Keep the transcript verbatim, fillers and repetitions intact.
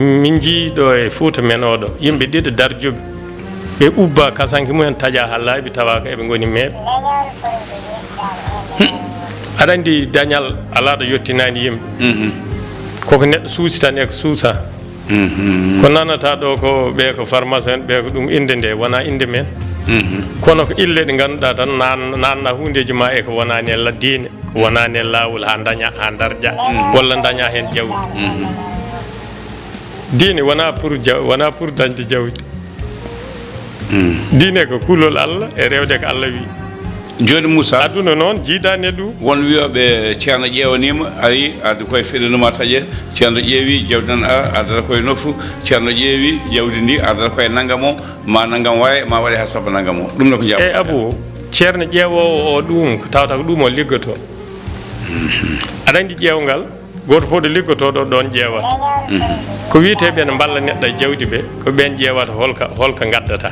Min njii ɗo e Fuuta men oɗo, yimɓe ɗiɗo darjoɓe, ɓe ubba kasanke mumen taƴa haa laaɓi, tawa ko eɓe ngoni meeɓe. Aɗa anndi dañal alaa ɗo yottinaani yimɓe. Mhm. Koko neɗɗo suusi tan e ko suusa. Mhm. Ko nanata ɗo ko ɓe ko farmacien, ɓe ko ɗum innde nde, wona innde men. Mhm. Kono ko ille ɗe ngannduɗaa tan nan-, nanna huundeeji ma e ko wonaani e la-, diine, ko wonaani e laawol haa daña, haa darja, walla daña heen jawdi. Mhm. Diine wona pour jaw-, wona pour dañde jawdi. Mm. Diine ko kulol Allah e rewde ko Allah wi. Jooni Moussa, aduna noon jiidaani e ɗum. Won wiyooɓe ceerno ƴeewaniima, ari, addi koye feɗenuma taƴe, ceerno ƴeewi, jawdi nan ara, ardata koye noffu, ceerno ƴeewi, jawdi ndi ardata koye nanngam o, ma nanngam waye, ma waɗe haa sabba nanngam o. Ɗum ne ko jaabo. Eyi, Abou, ceerno ƴeewoowo o ɗum, ko tawata ko ɗum o liggotoo. Aɗa anndi ƴeewngal, gooto fof ɗo liggotooɗo ɗoon ƴeewata. Mhm. Ko wiyetee ɓeen mballa neɗɗo e jawdi ɓe, ko ɓeen ƴeewata holka, holka ngaddata.